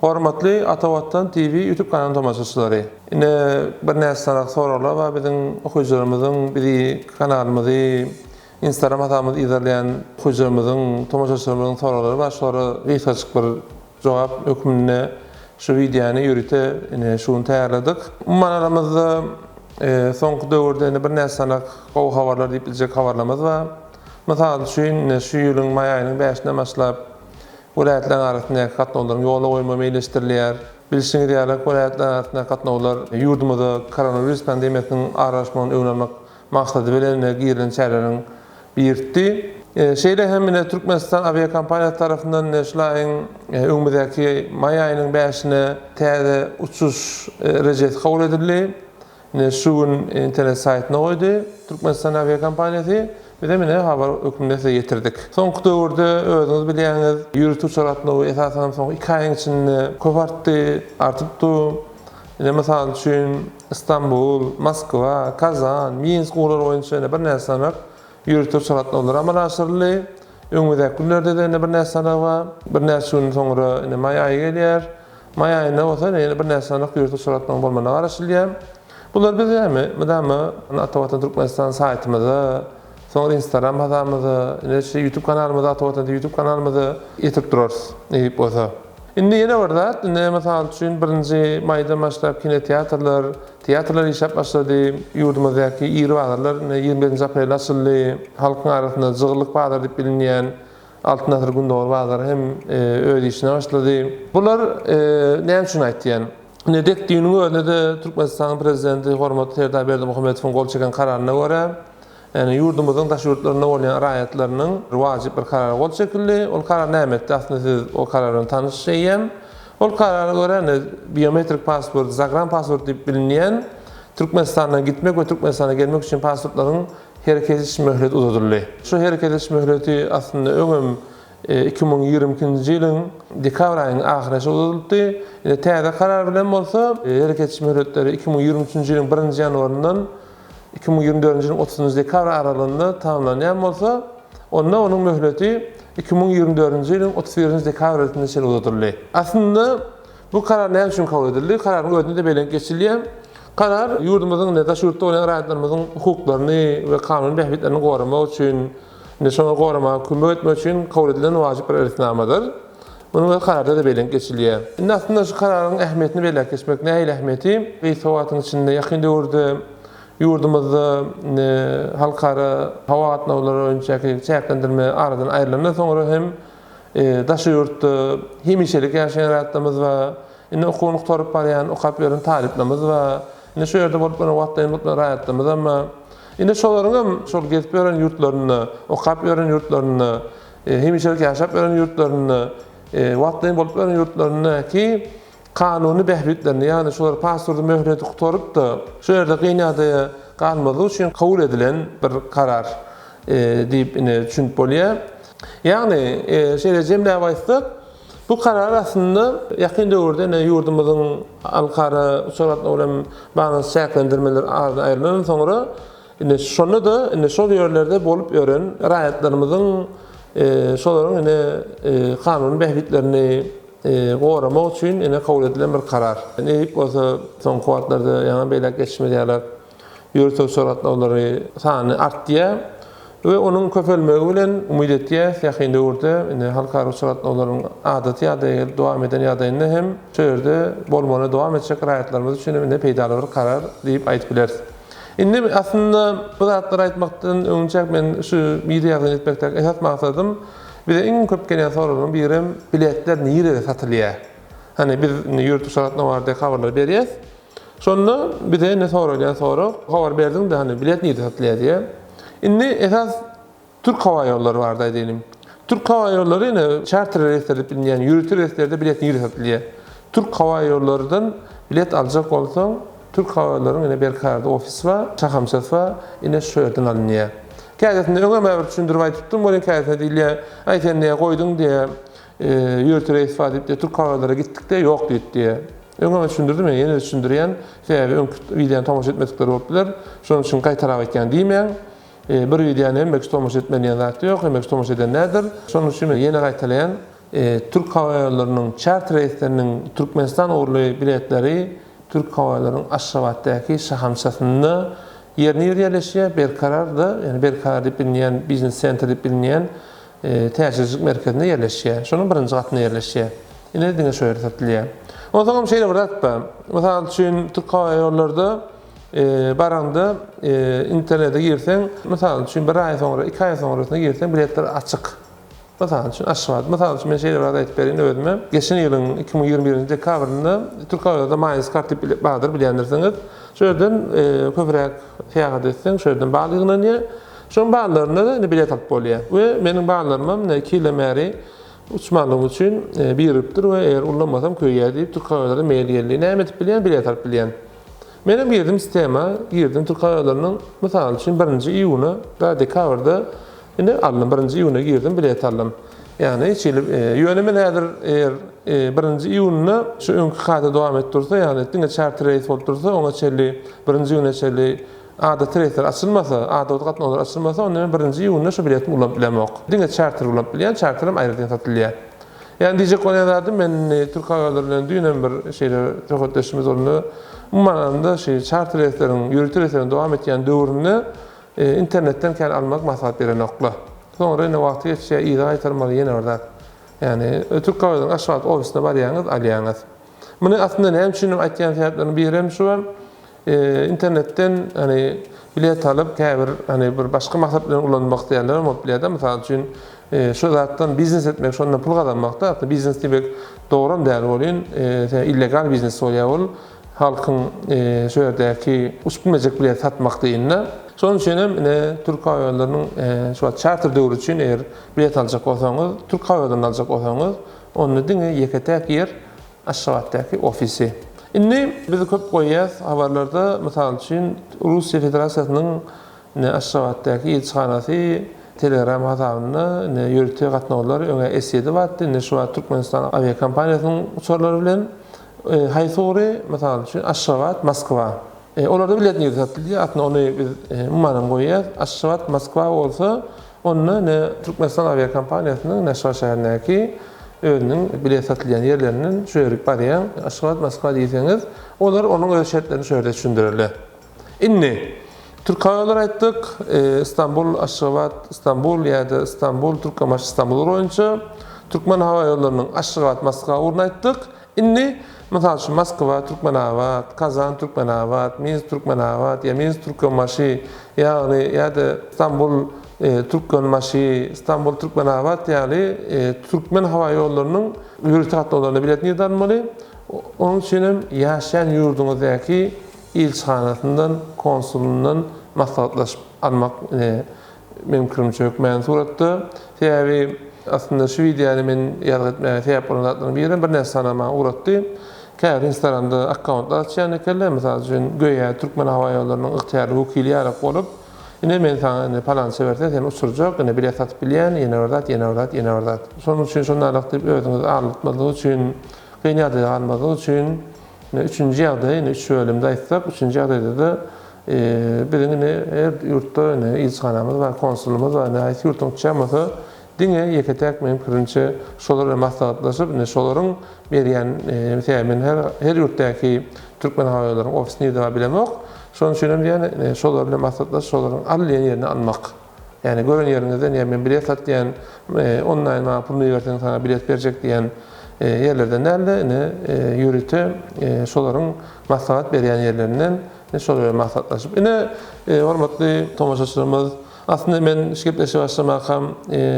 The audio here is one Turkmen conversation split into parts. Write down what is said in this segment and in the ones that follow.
Hormatly Ata Watan TV YouTube kanalynyň tomaşaçylary! Ine birnäçe sanak soraglar bar biziň okyjylarymyzyň bizi kanalymyzy Instagram hasabymyzy yzarlaýan okyjylarymyzyň tomaşaçylarymyzyň soraglary bar şolara gysgajyk bir jogap hökmünde şu wideony ýörite ine şu gün taýýarladyk. Umuman alamyzda soňky döwürde ine birnäçe sanak gowy habarlar diýip biljek habarlarymyz bar. Mysal üçin ine şu ýylyň maý aýynyň bäşinden başlap Welaýatlaryň arasyndaky gatnawlaryň ýola goýulmagy meýilleşdirilýär. Bilşiňiz ýaly, welaýatlaryň arasyndaky gatnawlar ýurdumyzda koronawirus pandemiýasynyň aralaşmagynyň öňüni almak maksady bilen girilen çäreleriň biridi. Şeýle hem ine Türkmenistan awiakompaniýasy tarapyndan ine şul aýyň öňümizdäki maý aýynyň bäşine täze uçuş rejesi kabul edildi. Ine şu gün internet saýtyna goýdy Türkmenistan awiakompaniýasy. Bizem ine habar hökmünde size ýetirdik. Soňky döwürde özüňiz bilýäňiz, ýörite uçar gatnawy esasanam soňky iki aýyň içinde köp artdy, artyp dur. Ine mysal üçin Istanbul, Moskwa, Kazan, Minsk ugurlary boýunça ine birnäçe sanak ýörite uçar gatnawlary amala aşyryldy. Öňümizdäki günlerde-de ine birnäçe sanak bar. Birnäçe gün soňra ine maý aýy gelýär. Maý aýynda bolsa ýene birnäçe sanyk ýörite uçar gatnawyň bolmagyna garaşylýar. Bular biz näme, mydama Ata Watan Türkmenistan saýtymyza, soňra Instagram hasabymyza, ine şu YouTube kanalymyza, Ata Watan YouTube kanalymyza ýetirip durarys, nesip bolsa. Indi ýene bir zat, indi mysal üçin birinji maýdan başlap kinoteatrlar, teatrlar işläp başlady. Ýurdumyzdaky iri bazarlar indi 25-nji aprelde açyldy. Halkyň arasynda jygyllyk bazary diýip bilinýän Altyn asyr Gündogar bazary hem öz işine başlady. Bular näme üçin aýtýan? Ine dek düýnüň özünde-de Türkmenistanyň Prezidenti hormatly Serdar Berdimuhamedowyň gol çeken kararyna görä, ýagny ýurdumyzyň daşary ýurtlarynda bolýan raýatlarynyň wajyp bir karara gol çekildi. Ol karar näme etdi? Aslynda siz o karar bilen tanyş eýýäm. Ol karara görä ine biometrik pasport, zagran pasport diýip bilinýän Türkmenistandan gitmek we Türkmenistana gelmek üçin pasportlaryň Hereket ediş möhleti uzadyldy. Şu hereket ediş möhleti aslynda öňem 2022-nji ýylyň dekabr aýynyň ahyryna çenli uzadylypdy. Indi täze karar bilen bolsa hereket ediş möhletleri 2023-nji ýylyň birinji ýanwaryndan 2024-nji ýylyň otuzynjy dekabr aralygynda tamamlanýan bolsa, onda onuň möhleti 2024-nji ýylyň 31-nji dekabrynda çenli uzadyldy. Aslynda Bu karar näme üçin kabul edildi? Kararyň özünde-de bellenip geçilýär. Karar ýurdumyzyň indi daşary ýurtda bolýan raýatlarymyzyň hukuklaryny we kanuny bähbitlerini goramak üçin, indi şoňa goramaga kömek etmek üçin kabul edilen wajyp bir resminamadyr. Munuň özi kararda-da bellenip geçilýär. Indi aslynda şu kararyň ähmiýetini belläp geçmek nähili ähmiýeti? Gysga wagtyň içinde, ýakyn döwürde ýurdumyzda indi halkara howa gatnawlary boýunçaky çäklendirme aradan aýrylandan soňra hem Daşary ýurtda hemişelik ýaşaýan raýatlarymyz bar. Indi okuwyny gutaryp barýan, okap ýören talyplarymyz bar. Indi şu ýerde bolup ýören wagtlaýyn bolup ýören raýatlarymyz hem bar. Indi şolaryň hem şol gezip ýören ýurtlarynda, okap ýören ýurtlarynda, hemişelik ýaşap ýören ýurtlarynda, wagtlaýyn bolup ýören ýurtlaryndaky kanuny bähbitlerini, ýagny şolar pasportyň möhleti gutaryp-da, şu ýerde kyn ýagdaýa galmazlyk üçin kabul edilen bir karar diýip ine düşünip bolýar. Ýagny, şeýle jemläp aýtsak, bu karar aslynda ýakyn döwürde ine ýurdumyzyň halkara uçar gatnawy bilen baglanyşykly çäklendirmeler aradan aýrylandan soňra ine şonda-da ine şol ýerlerde bolup ýören raýatlarymyzyň şolaryň ine kanuny bähbitlerini goramak üçin ine kabul edilen bir karar. Nesip bolsa soňky wagtlarda ýaňy beýläk geçişimiz ýaly ýörite uçar gatnawlary sany artýar we onuň köpelmegi bilen umyt etýäris ýakyn döwürde indi halkara uçar gatnawlaryň adaty ýagdaýa gelip dowam eden ýagdaýynda hem şu ýerde bolmagyna dowam etjek raýatlarymyz üçin hem indi peýdaly bir karar diýip aýdyp bileris. Indi aslynda bu zatlary aýtmakdan öňünçäk men şu wideo ýazgyny etmekdäki esas maksadym bize iň köp gelýän soraglaryň birem biletler nirede satylýar? Hany biz indi ýörite uçar gatnawy barada habarlary berýäs. Şonda bize indi soralýan sorag, habar berdiň-de, hany bilet nirde satylýar diýýär. Indi esas Türk howa ýollary barada aýdaýlyň. Türk howa ýollary ine çarter reýsler diýip bilinýän ýörite reýslerde bilet nirde satylýar? Türk howa ýollarydan bilet aljak bolsaň, Türk howa ýollaryň ine Berkararda ofisi bar, şahamçasy bar, ine şo ýerden alynýar. Kädesinde öňem bir düşündirip aýdypdym, welin kädesinde diýilýär, aý sen diýýär goýduň diýýär, ýörite reýs bar diýip diýýär, Türk howa ýollara gitdik-de ýok diýip diýýär. Öňem düşündirdim, ýene düşündirýän. Sebäbi öňki wideony tomaşa etmedikler bolup biler. Şonuň üçin gaýtalap aýtýan diýmäň. Bir wideony hemme kişi tomaşa etmeli diýen zat ýok. Hemme kişi tomaşa eden däldir. Şonuň üçin men ýene gaýtalaýan. Türk howaýollarynyň çarter reýsleriniň Türkmenistan ugurly biletleri Türk howaýollarynyň Aşgabatdaky şahamçasynda ýerine ýer ýerleşýär, Berkararda, ýagny Berkarar diýip bilinýän biznes sentr diýip bilinýän täjirçilik merkezinde ýerleşýär. Şonuň birinji gatynda ýerleşýär. Ine diňe şo ýerde satylýar. Onsoňam şeýle bir zat bar. Mysal üçin Türk howaýollarda baraňda internete girseň, mysal üçin bir aý soňra, iki aý soňrasyna girseň biletler açyk. Mysal üçin Aşgabat. Mysal üçin men şeýle bir zat aýdyp bereýin özüme. Geçen ýylyň 2021-nji dekabrynda Türk howaýollarda Miles kart diýip bilet bardyr bilýändirsiňiz. Şo ýerden köpräk syýahat etseň, şo ýerden bal ýygnanýar. Şoň ballarynda-da indi bilet alyp bolýar. We meniň ballarymam ine iki ýyldan bäri uçmanlygym üçin birigipdir we eger ullanmasam köýýär diýip Türk howaýollary mail geldi. Näme edip bilýän? Bilet alyp bilýän. Menem girdim sistema, girdim Türk howaýollarynyň mysal üçin birinji iýuna da dekabrda indi aldym. Birinji iýuna girdim bilet aldym. Ýagny hiç hili ýöne men häzir eger birinji iýunda şu öňki kada dowam edip dursa, ýagny diňe çarter reýs bolup dursa, oňa çenli birinji iýuna çenli Adaty reýsler açylmasa, adaty gatnawlar açylmasa, onda men birinji iýunda şu biletimi ulanyp bilemok. Diňe çarter ulanyp bilýän, çarterem aýratyn satylýar. Ýagny diýjek bolýan zadym, men indi türk agalar bilen düýnem bir şeýle söhbetdeşimiz boldy. Umuman alanda şu çarter reýsleriň, ýörite reýsleriň dowam etýän döwründe internetden kän almak maslahat berenoklar. Soňra indi wagty geçýär, yza gaýtarmaly ýene bir zat. Ýagny türk agalaryň Aşgabat ofisine barýaňyz, alýaňyz. Muny aslynda näme üçin aýtýan sebäpleriniň biri hem şu internetden hani bilet alyp käbir hani bir başga maksat bilen ulanmak isleýänler hem bolup bilýär-de. Mysal üçin şu zatdan biznes etmek, şondan pul gazanmak-da. Aslynda biznes diýmek dogram däl welin, illegal biznes bolýar ol. Halkyň şu ýerdäki uçup bilmejek bilet satmak diýende. Şonuň üçin hem ine türk howaýollarynyň şu wagt çarter döwri üçin eger bilet aljak bolsaňyz, türk howaýollaryny aljak bolsaňyz, Onda diňe ýeke-täk ýer Aşgabatdaky ofisi. Indi biz köp goýýas habarlarda, mysal üçin, Russiýa Federasiýasynyň ine Aşgabatdaky ilçihanasy Telegram hasabynda ine ýörite gatnawlar öňe S ýedi bardy, indi şu wagt Türkmenistan awiakompaniýasynyň uçarlary bilen haýsy ugry, mysal üçin, Aşgabat, Moskwa. Olarda bilet nirde satylýar? Aslynda ony biz umumanam goýýas. Aşgabat, Moskwa bolsa, onda ine Türkmenistan awiakompaniýasynyň Aşgabat şäherindäki özüniň bilet satylýan ýerlerinden şu ýerik barýaň. Aşgabat, Moskwa diýseňiz, olar onuň öz şertlerini şu ýerde düşündirerler. Indi, Türkhaýolary aýtdyk, Istanbul, Aşgabat, Istanbul ýa-da Istanbul, Türkmenbaşy, Istanbul ugry boýunça Türkmen howaýollarynyň Aşgabat, Moskwa ugruny aýtdyk. Indi, mysal üçin, Moskwa, Türkmenabat, Kazan, Türkmenabat, Minsk, Türkmenabat ýa Minsk, Türkmenbaşy, ýagny ýa-da Stambul, Türkmenbaşy, Stambul, Türkmenabat ýaly türkmen howa ýollarynyň ýörite gatnawlaryna bilet nirde almaly? Onuň üçin hem ýaşaýan ýurduňyzdaky ilçihanasyndan, konsulyndan maslahatlaşyp almak Meň pikirimçe hökmany suratda. Sebäbi aslynda şu wideony men ýazgy etmäge sebäp bolan zatlaryň birem birnäçe sany maňa ugratdy. Käbir instagramda akkauntlar açýan ekenler, mysal üçin göýä Türkmen howaýollarynyň ygtyýarly wekili ýalak bolup, ine men saňa ine palança berseň seni uçurjak, ine bilet satyp bilýän, ýene bir zat, ýene bir zat, ýene bir zat. Şonuň üçin şondalyk diýip özüňizi aldatmazlyk üçin, kyn ýagdaýa galmazlyk üçin ine üçünji ýagdaý, ine üç bölümde aýtsak, üçünji ýagdaýda-da Biziň indi her ýurtda indi ilçihanamyz bar, konsulymyz bar. Indi haýsy ýurtdan uçýan bolsa, diňe ýeke-täk meniň pikirimçe şolar bilen maslahatlaşyp, indi şolaryň berýän, sebäbi men her her ýurtdaky türkmen howaýollaryň ofisi nirde bar bilemok. Şonuň üçin hem diýýän, indi şolar bilen maslahatlaşyp, şolaryň al diýen ýerinden almak. Ýagny gören ýeriňizden ýa men bilet satýan, onlaýn maňa puluny iberseň saňa bilet berjek diýen ýerlerden däl-de, indi ýörite şolaryň maslahat berýän ýerlerinden ine şolar bilen maslahatlaşyp. Ine, hormatly tomaşaçylarymyz, aslynda men şu gepleşige başlamakam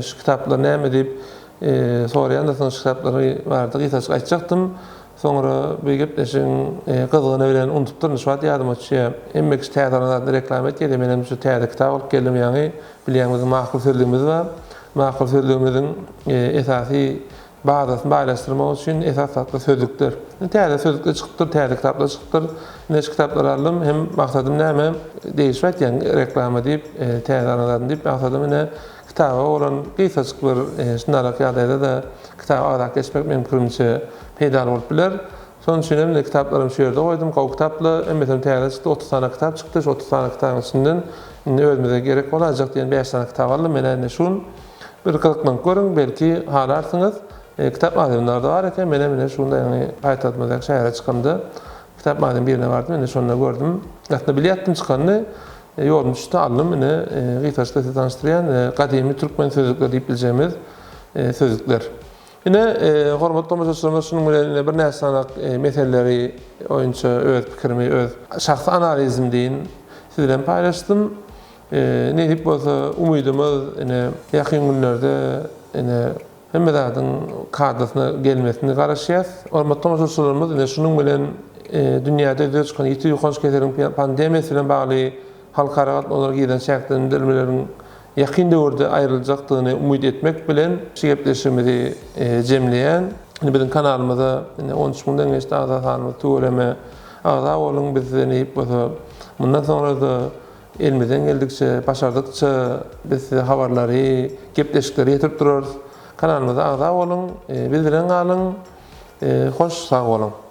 şu kitaplar näme diýip soraýandyrsyňyz, şu kitaplary barada gysgajyk aýtjakdym. Soňra bu gepleşigiň gyzgyny bilen unutypdyryn, şu wagt ýadyma düşýär. Hemme kişi täze alan zadyny reklama etýär-de, menem şu täze kitap alyp geldim ýaňy. Bilýäň biziň Makul sözlügimiz bar. Makul sözlügimiziň esasy bazasyny baýlaşdyrmak üçin esasy zatlar sözlükler. Indi täze sözlükler çykypdyr, täze kitaplar çykypdyr. Ine şu kitaplary aldym. Hem maksadym näme? Degişip aýtýan reklama diýip, täze alan zadym diýip, maksadym ine kitaba bolan gysgajyk bir şundarak ýagdaýda-da kitaba agzap geçmek meniň pikirimçe peýdaly bolup biler. Şonuň üçin hem kitaplarymy şu ýerde goýdum. Gowy kitaplar, hemmesem täze çykdy. 30 sany kitap çykdy. Şu 30 sany kitabyň içinden indi özümize gerek bolaýjak diýen 5 sany kitap aldym. Men indi şu gün bir gyzyklanyp görüň, belki halarsyňyz. Kitap magazinlerde bar eken. Menem ine şu gün ýaňy paýtagtymyzdaky şähere çykamda kitap magaziniň birine bardym. Ine şonda gördüm. Aslynda bilýärdim çykanyny. Ýolum düşdi, aldym. Ine gysgaçyk size tanyşdyrýan gadymy türkmen sözlükleri diýip biljegimiz sözlükler. Ine, hormatly tomaşaçylarymyz, şunuň bilen ine birnäçe sanak meseleleri boýunça öz pikirimi, öz şahsy analizim deýin siz bilen paýlaşdym. Nesip bolsa, umydymyz ine ýakyn günlerde ine hemme zadyň kadasyna gelmesini garaşýas. Hormatly tomaşaçylarymyz, ine şunuň bilen dünýäde ýüze çykan ýiti ýokanç keseliň pandemiýasy bilen bagly halkara gatnawlara girilen çäklendirmeleriň ýakyn döwürde aýryljakdygyny umyt etmek bilen şu gepleşigimizi jemleýän. Indi biziň kanalymyza indi 13 müňden geçdi agza sanymyz tüweleme agza boluň biz size nesip bolsa mundan soňra-da elimizden geldikçe başardykça biz size habarlary gepleşikleri ýetirip durarys. Kanalymyza agza boluň biz bilen galyň hoş sag boluň.